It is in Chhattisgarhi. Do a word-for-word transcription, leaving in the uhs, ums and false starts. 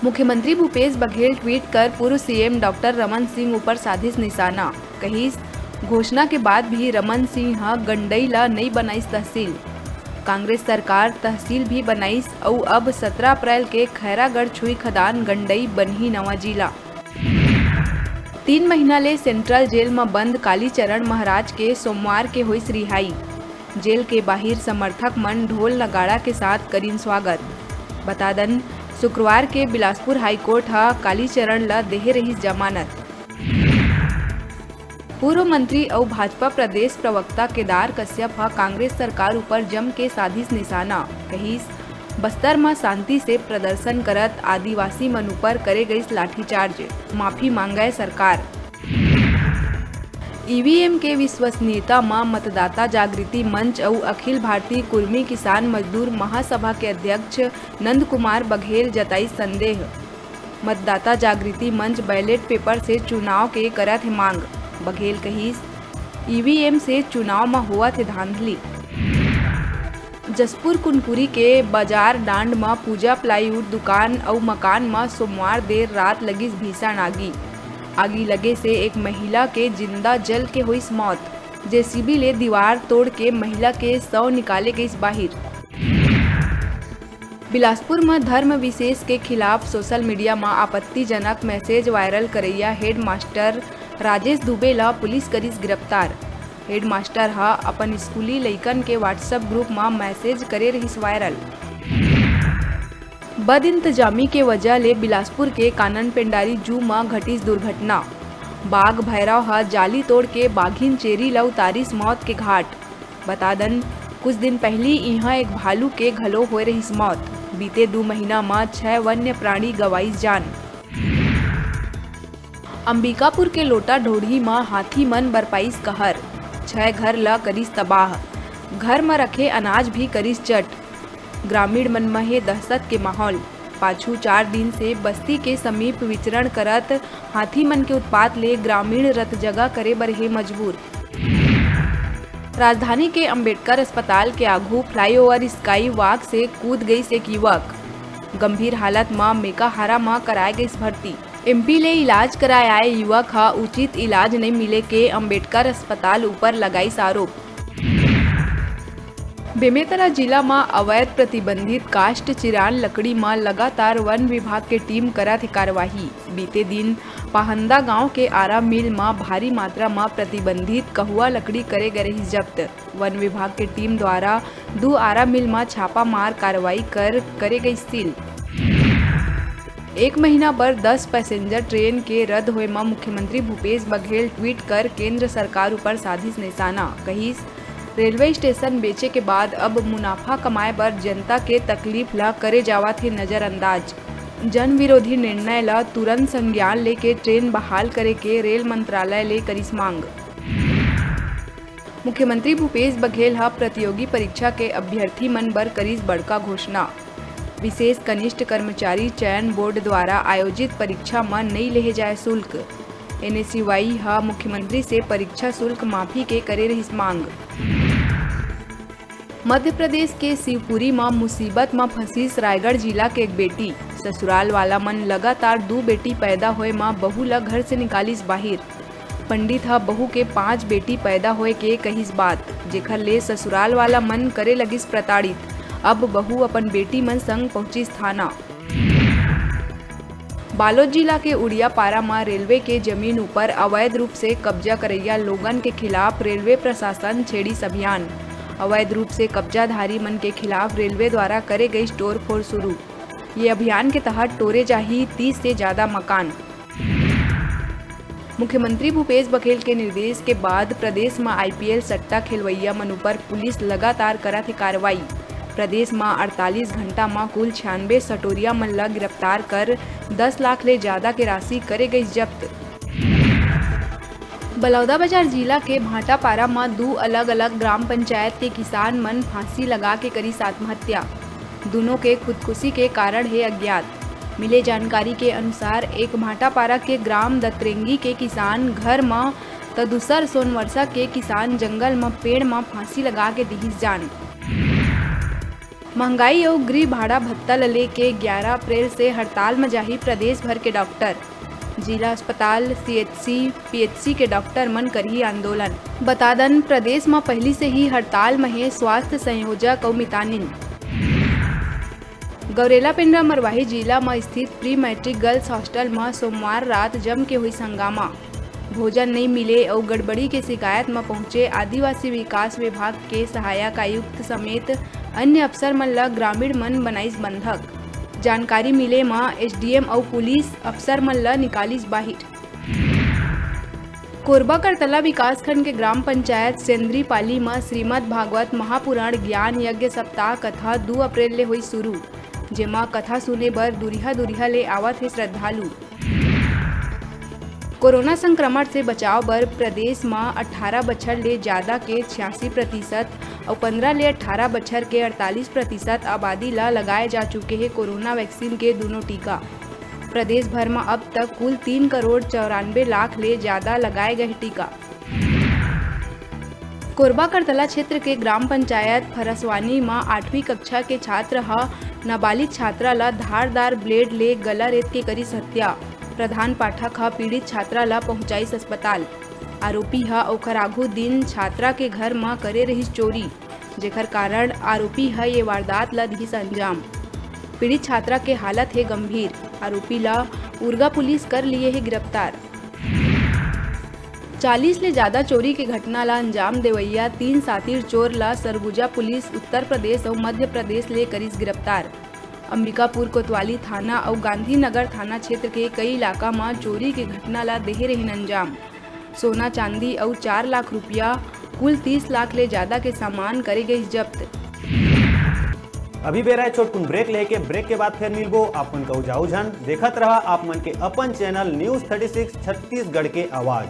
मुख्यमंत्री भूपेश बघेल ट्वीट कर पूर्व सीएम डॉक्टर रमन सिंह ऊपर साधिस निशाना, कहिस, घोषणा के बाद भी रमन सिंह ह गंडई ल नइ बनाइस तहसील। कांग्रेस सरकार तहसील भी बनाइस अउ अब सतरा अप्रैल के खैरागढ़ छुई खदान गंडई बनही नवा जिला। तीन महीना ले सेंट्रल जेल म बंद कालीचरण महाराज के सोमवार के होइस रिहाई। जेल के बाहिर समर्थक मन ढोल नगाड़ा के साथ करिन स्वागत। बता दन, शुक्रवार के बिलासपुर हाईकोर्ट ह कालीचरण ल देहे रहिस जमानत। पूर्व मंत्री अउ भाजपा प्रदेश प्रवक्ता केदार कश्यप ह कांग्रेस सरकार ऊपर जम के साधिस निशाना, कहिस, बस्तर म शांति से प्रदर्शन करत आदिवासी मन ऊपर करे गइस लाठीचार्ज, माफी मांगय सरकार। ईवीएम के विश्वसनीयता म मतदाता जागृति मंच अउ अखिल भारतीय कुर्मी किसान मजदूर महासभा के अध्यक्ष नंद कुमार बघेल जताइस संदेह। मतदाता जागृति मंच बैलेट पेपर से चुनाव के करत हे मांग। बघेल कहिस, ईवीएम से चुनाव म होवत हे धांधली। जशपुर कुनकुरी के बाजार डांड म पूजा प्लाईवुड दुकान अउ मकान म सोमवार देर रात लगिस भीषण आगी। आगी लगे से एक महिला के जिंदा जल के होइस मौत। जेसीबी ले दीवार तोड़ के महिला के शव निकाले गइस बाहिर। बिलासपुर म धर्म विशेष के खिलाफ सोशल मीडिया म आपत्तिजनक मैसेज वायरल करइया हेडमास्टर राजेश दुबे ल पुलिस करिस गिरफ्तार। हेडमास्टर ह अपन स्कूली लइकन के WhatsApp ग्रुप म मैसेज करे रहिस वायरल। बदइंतजामी के वजह ले बिलासपुर के कानन पेंडारी जू म घटिस दुर्घटना। बाघ भैरव ह जाली तोड़ के बाघिन चेरी ल उतारिस मौत के घाट। बता दन, कुछ दिन पहिली इहां एक भालू के घलो होए रहिस मौत। बीते दू महीना म छह वन्य प्राणी गंवाइस जान। अंबिकापुर के लोटा ढोढ़ी म हाथी मन बरपाइस कहर, छह घर ल करिस तबाह, घर म रखे अनाज भी करिस चट। ग्रामीण मन म हे दहशत के माहौल। पाछू चार दिन से बस्ती के समीप विचरण करत हाथी मन के उत्पात ले ग्रामीण रतजगा करे बर हे मजबूर। राजधानी के अंबेडकर अस्पताल के आघू फ्लाईओवर स्काई वॉक से कूद गइस एक युवक। गंभीर हालत म मेकाहारा म कराए गइस भर्ती। एमपी ले इलाज कराए आए युवक ह उचित इलाज नइ मिले के अंबेडकर अस्पताल ऊपर लगाइस आरोप। बेमेतरा जिला म अवैध प्रतिबंधित काष्ठ चिरान लकड़ी म लगातार वन विभाग के टीम करत हे कार्रवाई। बीते दिन पाहंदा गांव के आरा मिल म भारी मात्रा म प्रतिबंधित कहुआ लकड़ी करे गए रहिस जब्त। वन विभाग के टीम द्वारा दू आरा मिल म छापा मार कार्रवाई कर करे गई सील। एक महीना बर दस पैसेंजर ट्रेन के रद्द होए म मुख्यमंत्री भूपेश बघेल ट्वीट कर केंद्र सरकार ऊपर साधिस निशाना, कहिस, रेलवे स्टेशन बेचे के बाद अब मुनाफा कमाए बर जनता के तकलीफ ल करे जावत हे नजरअंदाज। जन विरोधी निर्णय ल तुरंत संज्ञान लेके ट्रेन बहाल करे के रेल मंत्रालय ले करिस मांग। मुख्यमंत्री भूपेश बघेल ह प्रतियोगी परीक्षा के अभ्यर्थी मन बर करिस बड़का घोषणा। विशेष कनिष्ठ कर्मचारी चयन बोर्ड द्वारा आयोजित परीक्षा म नइ लेहे जाए शुल्क। एनएसयूआई ह मुख्यमंत्री से परीक्षा शुल्क माफी के करे रहिस मांग। मध्य प्रदेश के शिवपुरी म मुसीबत म फंसिस रायगढ़ जिला के एक बेटी। ससुराल वाला मन लगातार दू बेटी पैदा होए म बहू ल घर से निकालिस बाहिर। पंडित ह बहू के पांच बेटी पैदा होए के कहिस बात, जेखर ले ससुराल वाला मन करे लगिस प्रताड़ित। अब बहू अपन बेटी मन संग पहुंचिस थाना। बालोद जिला के उड़ियापारा म रेलवे के जमीन ऊपर अवैध रूप से कब्जा करइया लोगन के खिलाफ रेलवे प्रशासन छेड़िस अभियान। अवैध रूप से कब्जाधारी मन के खिलाफ रेलवे द्वारा करे गई तोड़फोड़ शुरू। ये अभियान के तहत टोरे जाही तीस से ज्यादा मकान। मुख्यमंत्री भूपेश बघेल के निर्देश के बाद प्रदेश म आईपीएल सट्टा खेलवइया मन ऊपर पुलिस लगातार करत हे कार्रवाई। प्रदेश म अड़तालीस घंटा म कुल छियानवे सटोरिया मन ल गिरफ्तार कर दस लाख ले ज्यादा के राशि करे गई जब्त। बलौदाबाजार जिला के भाटापारा म दू अलग-अलग ग्राम पंचायत के किसान मन फांसी लगा के करिस आत्महत्या। दूनों के खुदकुशी के कारण हे अज्ञात। मिले जानकारी के अनुसार, एक भाटापारा के ग्राम दतरेंगी के किसान घर म, त दूसर सोनवर्षा के किसान जंगल म पेड़ म फांसी लगा के दिहिस जान। महंगाई अउ गृह भाड़ा भत्ता ल लेके ग्यारा अप्रैल से हड़ताल म जाही प्रदेश भर के डॉक्टर। जिला अस्पताल, सीएचसी, पीएचसी के डॉक्टर मन करही आंदोलन। बता दन, प्रदेश म पहिली से ही हड़ताल म हे स्वास्थ्य संयोजक अउ मितानिन। गौरेला पेंड्रा मरवाही जिला म स्थित प्री मैट्रिक गर्ल्स हॉस्टल म सोमवार रात जम के होइस हंगामा। भोजन नइ मिले अउ गड़बड़ी के शिकायत म पहुंचे आदिवासी विकास विभाग के सहायक आयुक्त समेत अन्य अफसर मन ल ग्रामीण मन बनाइस बंधक। जानकारी मिले म एसडीएम अउ पुलिस अफसर मन ल निकालिस बाहिर। कोरबा करतला विकासखंड के ग्राम पंचायत सेंद्रीपाली म श्रीमद् भागवत महापुराण ज्ञान यज्ञ सप्ताह कथा दू अप्रैल ले होई शुरू, जेमा कथा सुने बर दुरिहा-दुरिहा ले आवत हे श्रद्धालु। कोरोना संक्रमण से बचाव बर प्रदेश म अठारह बछर ले जादा के छियासी प्रतिशत अउ पंद्रह ले अठारह बछर के अड़तालीस प्रतिशत आबादी ल लगाए जा चुके हे कोरोना वैक्सीन के दूनों टीका। प्रदेश भर म अब तक कुल तीन करोड़ चौरानबे लाख ले जादा लगाए गए टीका। कोरबा करतला क्षेत्र के ग्राम पंचायत फरसवानी म आठवीं कक्षा के छात्र ह नाबालिग छात्रा ल धारदार ब्लेड ले गला रेत के करिस हत्या। प्रधान पाठक ह पीड़ित छात्रा ल पहुंचाइस अस्पताल। आरोपी ह ओखर आघू दिन छात्रा के घर म करे रहिस चोरी, जेखर कारण आरोपी ह ये वारदात ल दिस अंजाम। पीड़ित छात्रा के हालत हे गंभीर। आरोपी ल उरगा पुलिस कर लिए हे गिरफ्तार। चालीस ले जादा चोरी के घटना ला अंजाम देवइया तीन सातिर चोर ला सरगुजा पुलिस उत्तर प्रदेश अउ मध्य प्रदेश ले करिस गिरफ्तार। अंबिकापुर कोतवाली थाना अउ गांधीनगर थाना क्षेत्र के कई इलाका म चोरी के घटना ला देहे रहिन अंजाम। सोना चांदी अउ चार लाख रुपया, कुल तीस लाख ले जादा के सामान करे गइस जब्त। अभी बेरा हे छोटकुन ब्रेक लेके, ब्रेक के बाद फेर मिलबो। आप मन कहू जाऊ झन, देखत रहा आप मन के अपन channel news thirty six Chhattisgarh के आवाज।